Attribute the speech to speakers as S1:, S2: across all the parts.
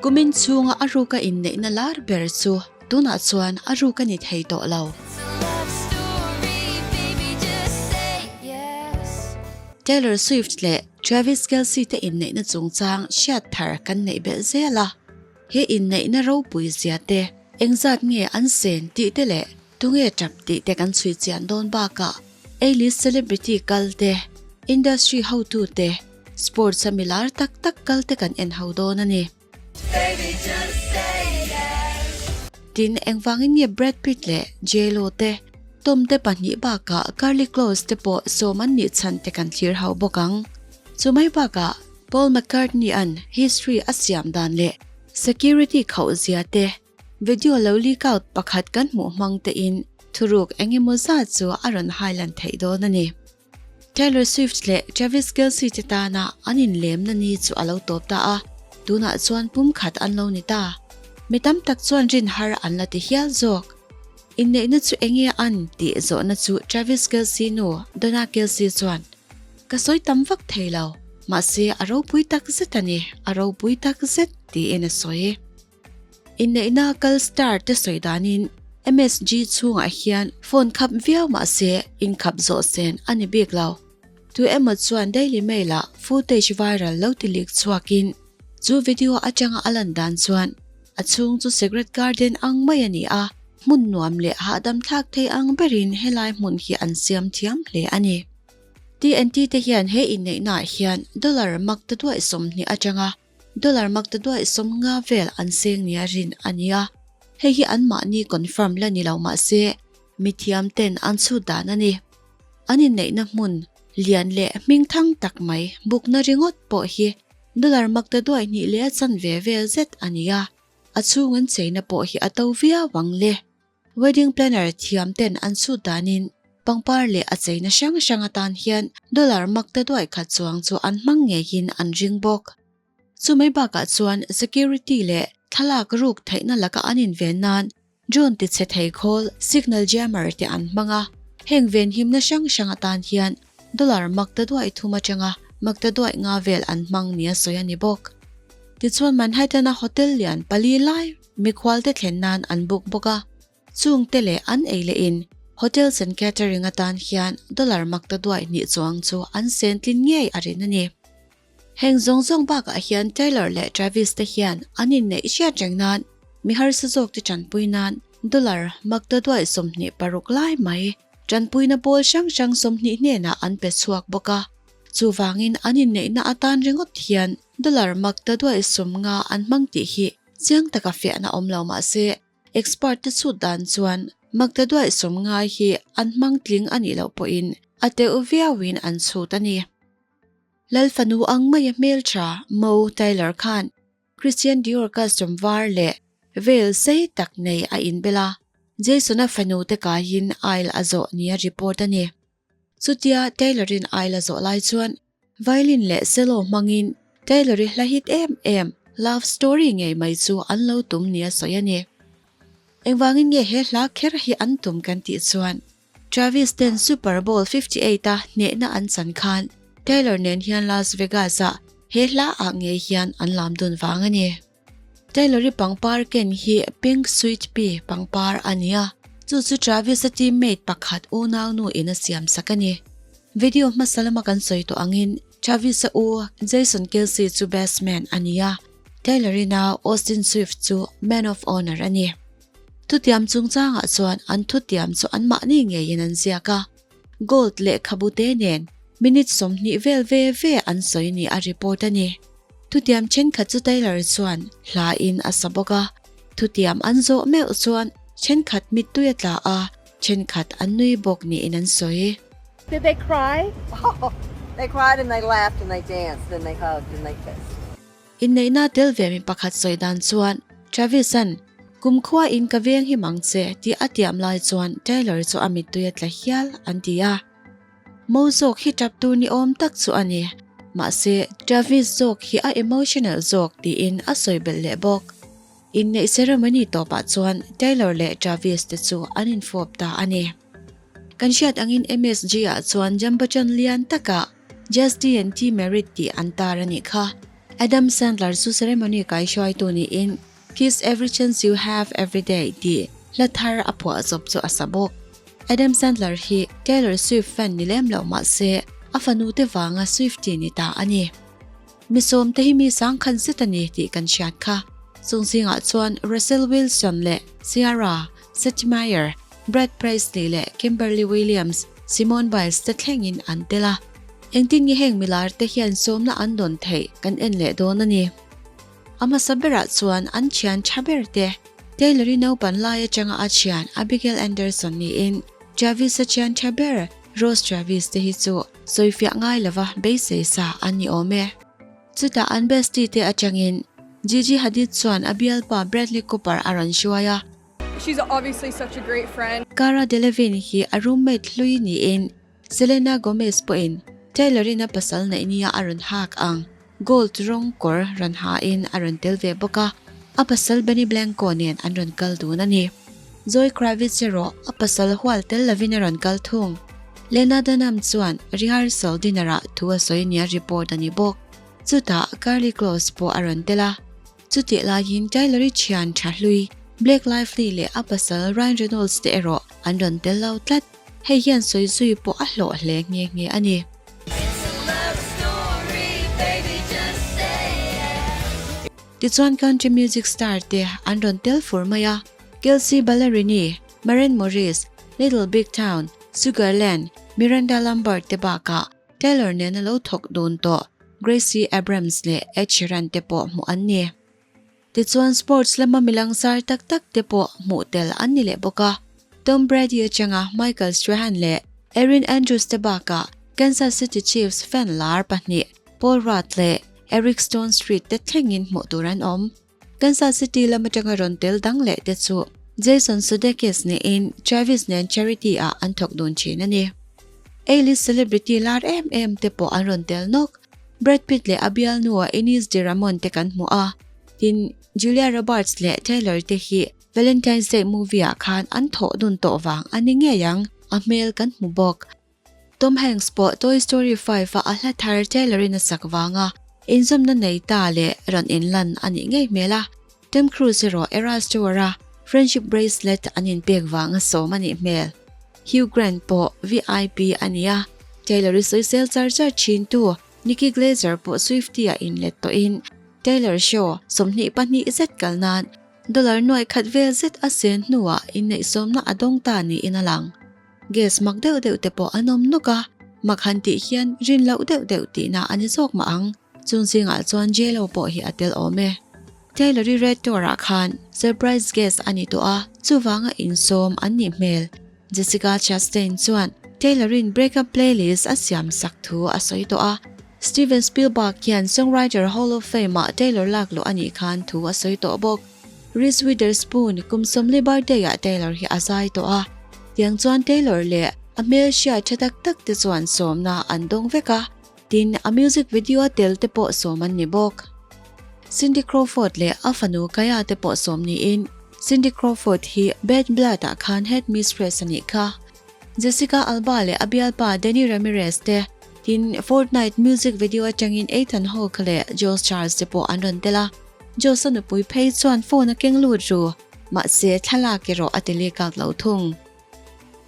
S1: Kumin chhunga a ruka inneihna lar ber chu tunah chuan a ruk a ni thei tawh lo. Taylor Swift leh Travis Kelce te inneihna chungchang hriat thar kan neih belh zel a. He inneihna ropui zia te, engzat nge an sen tih te leh tunge tap tih te kan chhui chian dawn bakah A-list celebrity kal te, industry hotu te, sports a milar tak tak kal te kan en ho dawn a ni. Tin, engvangin nge Brad Pitt leh J-Lo te, Tom te pahnih bakah Karlie Kloss te pawh sawm an nih chhan te kan thlir ho bawk ang. Chu mai bakah Paul McCartney-a'n history a siam dan leh security khauh zia te, video lo leak out pakhat kan hmuh hmang tein thuruk eng emaw zat chu a rawn hailan theih dawn a ni. Taylor Swift leh Travis Kelce te tana an inlemna ni chu a lo tawp ta a, tunah chuan pumkhat an lo ni ta. Mi tam tak chuan rin har an la ti hial zawk. Inneihna chu enge an tih zawhna chu Travis Kelce nu Donna Kelce chuan, Ka sawi tam vak thei lo, mahse a ropui tak zet a ni, a ropui tak zet, tiin a sawi. Inneihna kal star te sawi danin MSG chhungah hian phone khap viau mahse inkhap zawh sen a ni bik lo. Tu emaw chuan Daily Mail ah footage viral lo ti leak chhuakin chu video atanga a lan dan chuan a chhung chu Secret Garden ang mai a ni a, hmun nuam leh hahdam thlak thei ang berin helai hmun hi an siam thiam hle a ni. TNT te hian he inneihnaah hian dollar mak ta duaih 20 atanga Dollar mak ta duaih 50 vel an seng nia rin a ni a, hei hi anmahni confirm la ni lo mah se mithiam ten an chhut dan a ni. An inneihna hmun lian leh hmingthang tak mai bukna ringawt pawh hi dollar mak ta duaih hnih leh a chanve vel zet a ni a, a chhung an cheina pawh hi a to viau ang le. Wedding planner thiam ten an chhut danin pangpar leh a cheina hrang hrang atan hian dollar mak ta duai khat chuang chu an hmang ngeiin an ring bawk. Chumai bakah chuan security leh thlalak ruk theihna laka an inven nan drone tichhe thei khawl, signal jammer, te an hmang a, heng venhimna hrang hrang atan hian dollar mak ta duai thum atanga mak ta duai nga vel an hmang nia sawi a ni bawk. Tichuan Manhattan-a hotel lian pali lai Mikhualte thlen nan an book bawk a, chungte leh an ei leh in Hotels and Catering atan hian dollar mak ta duai hnih chuang chu an sen tlin ngei a rin a ni. Heng zawng zawng bakah hian Taylor leh Travis te hian an inneih hriat reng nan mi harsa zawk te tanpui nan dollar mak ta duai 26 lai mai tanpuina pawl hrang hrang 20 hnenah an pe chhuak bawk a, chuvangin an inneihna atan ringawt hian dollar mak ta duai 50 an hmang tih hi Chiang taka fiahna awm lo mah se, expert te chhut dan chuan Magda duaih sawm ngai hi an hmang tling a nih loh pawhin a teuh viauin an chhut a ni. Lal fanu ang maia hmeltha Mo Taylor khan Christian Dior custom var leh veil sei tak nei a inbel a, Jason-a fanu te kaiin aisle a zawh nia report a ni. Chutia Taylor-in aisle a zawh lai chuan Violin leh cello hmangin Taylor-i hla hit em em Love Story ngei mai chu an lo tum nia sawi a ni. Engvangin nge he hla kher hi an tum kan tih chuan Travis ten Super Bowl 58 a hnehna an chan khan Taylor nen hian Las Vegas-ah he hla ah ngei hian an lam dun vang a ni. Taylor-i pangpar ken hi Pink Sweet Pea pangpar a ni a, chu chu Travis-a teammate pakhat unaunu in a siam sak a ni. Video hmasa lama kan sawi tawh angin Travis-a u Jason Kelce chu best man a ni a, Taylor-i nau Austin Swift chu man of honor a ni. Thutiam chungchangah chuan an thutiam chu anmahni ngeiin an ziak a, gold lehkhabu te nen minute 20 vel ve ve an sawi ni a report a ni. Thutiam thenkhat chu Taylor chuan hla in a sa bawk a, thutiam an zawh meuh chuan thenkhat mittui a tla a, thenkhat an nui bawk niin an sawi.
S2: Did they cry? Oh, they cried and they laughed and they danced and they hugged and they kissed.
S1: Inneihna tel ve mi pakhat sawi dan chuan Travis-a'n Kumkhua in ka veng hi mang che tih a tiam lai chuan Taylor chu a mittui a tla hial an ti a. Mo zawk hi tap tur ni awm tak chu a ni. Mahse, Travis zawk hi a emotional zawk tiin a sawi belh leh bawk. Inneih ceremony tawpah chuan Taylor leh Travis te chu an infawp ta a ni. Kan hriat angin MSG ah chuan Jambachan lian takah Just DNT Merit tih an tar a nih kha. Adam Sandler chu ceremony kaihruaitu niin Kiss Every Chance You Have Every Day tih hla thar a phuah zawp chu a sa bawk. Adam Sandler hi Taylor Swift fan ni lem lo mah se a fanu te vanga Swiftie ni ta a ni. Mi sawmte hi mi sangkhan zet a ni tih kan hriat kha. Chung zingah chuan Russell Wilson leh Ciara Shetmyer, Brad Paisley leh Kimberly Williams, Simone Biles te thlengin an tel a. Engtin nge heng milar te hian sawmna an dawn theih kan en leh dawn a ni. A hmasa berah chuan an thian tha ber te, Taylor-i naupan lai atanga a thian Abigail Anderson niin Travis-a thian tha ber Rose Travis te hi chu sawifiah ngai lova beisei sa an ni awm e. Chutah an bestie te atangin Gigi Hadid chuan a bialpa Bradley Cooper a rawn hruai a.
S3: She's obviously such a great friend.
S1: Cara Delevingne hi a roommate hlui niin Selena Gomez pawhin Taylor-in a pasal neih nia a rawn hak ang gold rawng kawr rawn hain a rawn tel ve bawk a, a pasal Benny Blanco nen an rawn kal dun a ni. Zoe Kravitz erawh a pasal hual tel lovin a rawn kal thung. Lena Dunham chuan rehearsal dinner-ah thu a sawi nia report a ni bawk. Chutah Karlie Kloss pawh a rawn tel a. Chutih laiin Taylor-i thian tha hlui Blake Lively leh a pasal Ryan Reynolds te erawh an rawn tel lo tlat. Hei hian sawi zui pawh a hlawh hle nghe nghe a ni. Tichuan country music star te an rawn tel fur mai a, Kelsea Ballerini, Maren Morris, Little Big Town, Sugarland, Miranda Lambert te bakah Taylor nena lo thawk dun tawh Gracie Abrams leh Ed Sheeran te pawh hmuh an ni. Tichuan sports lama mi langsar tak tak te pawh hmuh tel an ni leh bawk a. Tom Brady atanga Michael Strahan leh Erin Andrews te bakah Kansas City Chiefs fan lar pahnih Paul Rudd leh Eric Stonestreet te thlengin hmuh tur an awm. Kansas City lam atanga rawn tel dang leh te chu Jason Sudeikis niin Travis nen charity ah an thawk dun thin a ni. A-list celebrity lar em em te pawh an rawn tel nawk. Brad Pitt leh a bialnua Ines de Ramon te kan hmu a, tin Julia Roberts leh Taylor te hi Valentine's Day movie ah khan an thawh dun tawh vang a ni ngei ang, a hmel kan hmu bawk. Tom Hanks pawh Toy Story 5 a a hla thar Taylor in a sak vanga inzawmna nei ta leh rawn inlan a nih ngei hmel a, Tom Cruise erawh Eras Tour a Friendship Bracelet an inpek vanga sawm a nih hmel. Hugh Grant pawh VIP a ni a, Taylor i sawisel char char thin tu Nikki Glaser pawh Swiftie ah inlet tawhin Taylor show 22 zet kal nan dollar nuai khat vel zet a sen hnuah inneihsawmna a dawng ta niin a lang. Gas mak deuh deuh te pawh an awm nawk a, mak han tih hian rin loh deuh deuh tihna a ni zawk mah ang. Chung zingah chuan J-Lo pawh hi a tel awm e. Taylor-i Red Tour-ah khan surprise guest a ni tawh a, chuvanga insawm an nih hmel. Jessica Chastain chuan Taylor-in breakup playlist a siam sak thu a sawi tawh a, Steven Spielberg hian Songwriter Hall of Fame-ah Taylor lak luh a nih khan thu a sawi tawh bawk. Reese Witherspoon kum 40 birthday-ah Taylor hi a zai tawh a, tiang chuan Taylor leh a hmelhriat tha tak tak te chuan sawmna an dawng vek a, tin a music video a tel te pawh sawm an ni bawk. Cindy Crawford leh a fanu Kaya te pawh sawm niin Cindy Crawford hi Bad Blood-ah khan headmistress a nih kha. Jessica Alba leh a bialpa Danny Ramirez te, tin Fortnite music video atangin Ethan Hawke leh Josh Charles te pawh an rawn tel a. Josh-a nupui phei chuan phone a keng lut ru, mahse thlalak erawh a ti lek out lo thung.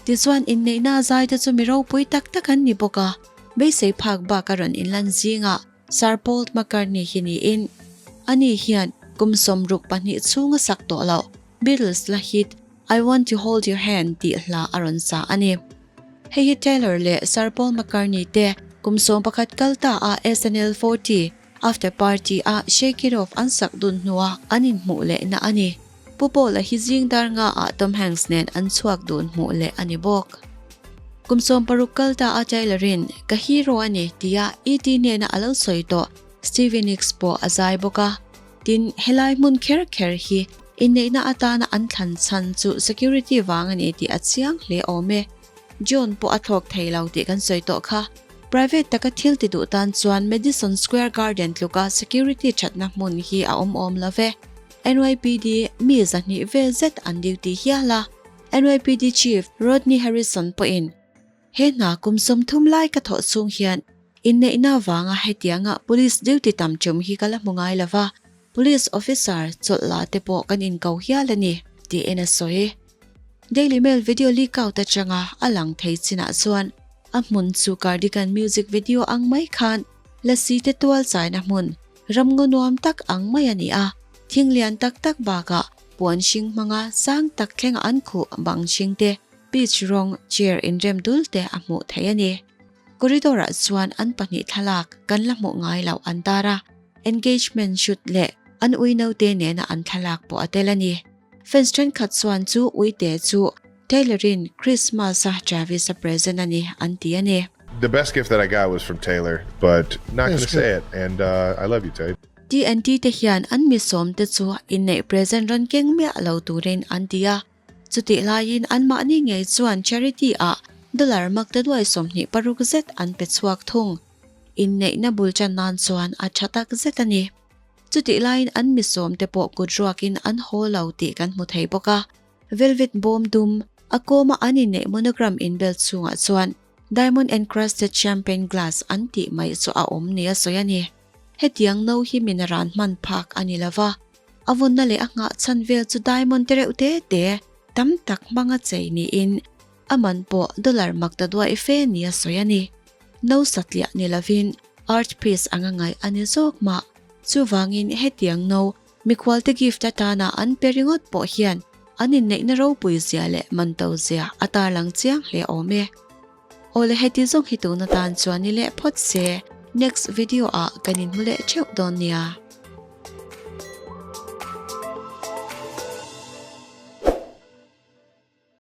S1: Tichuan inneihna a zai te chu mi ropui tak tak an ni bawk a, beisei phak bak a rawn inlan zingah Sir Paul McCartney hi niin ani hian kum 62 chhung a sak tawh loh Beatles la hit I Want To Hold Your Hand tih hla a rawn sa a ni. Hei hi Taylor leh Sir Paul McCartney te kum 11 kal ta a SNL 40 After Party a Shake It Off an sak dun hnua an inhmuh lehna a ni. Pu Paul-a hi zing dar nga ah Tom Hanks nen an chhuak dun hmuh leh a ni bawk. Kum 60 kal ta a Taylor-in Ka hero a ni tia ET hnena a lo sawi tawh Stevie Nicks pawh a zai bawk a. Tin, helai hmun kher kher hi inneihna atana an thlan chhan chu security vang a ni tih a chiang hle awm e. John pawh a thlawk thei lo tih kan sawi tawh kha. Private taka thil ti duh tan chuan Madison Square Garden tluka security thatna hmun hi a awm awm lo ve. NYPD mi 200 vel zet an duty hial a. NYPD Chief Rodney Harrison pawhin, He hna kum 30 lai ka thawh chhung hian. Inneihna vanga hetianga police duty tam tum hi ka la hmu ngai lo va, police officer chawlh la te pawh kan inko hial a ni, tiin a sawi. Daily Mail video leak out atanga a lang thei chinah chuan a hmun chu Cardigan music video ang mai khan lasi te tual chaina hmun ramngaw nuam tak ang mai a ni a, thing lian tak tak bakah puan hring hmanga sang tak thlenga an khuh bang hring te, peach rawng chair inrem dul te a hmuh theih a ni. Corridor ah chuan an pahnih thlalak kan la hmuh ngai loh an tar a, engagement shoot leh an ui naute nena an thlalak pawh a tel a ni. Fans thenkhat chuan chu uite chu Taylor-in Christmas-a Travis-a present a ni an ti a ni.
S4: The best gift that I got was from Taylor but not gonna say it and I love you Tay.
S1: TNT te hian an mi sawmte chu inneih present rawn keng miah lo turin an ti a, chutih laiin anmahni ngei chuan charity ah dollar makta duai 26 zet an pe chhuak thung. Inneihna bul tan nan chuan a tha tak zet a ni. Chutih laiin an mi sawmte pawh kut ruakin an haw lo tih kan hmu thei bawk a. Velvet bawm dum, a kawma an inneih monogram inbel chhungah chuan diamond encrusted champagne glass an tih mai chu a awm nia sawi a ni. Hetiang no hi min ran hman phak a ni lo va, a vunna leh a nghah chhan vel chu diamond te reuh te te tam tak hmanga chei niin a man pawh dollar mak ta duai fe nia sawi a ni. No satliah ni lovin art piece anga ngaih a ni zawk mah. Chuvangin hetiang no Mikhualte gift atana an pe ringawt pawh hian an inneihna ropui zia leh man to zia a tarlang chiang hle awm e. Awle heti zawng hi tun atan chuan ni leh phawt se, next video ah kan inhmu leh theuh dawn nia.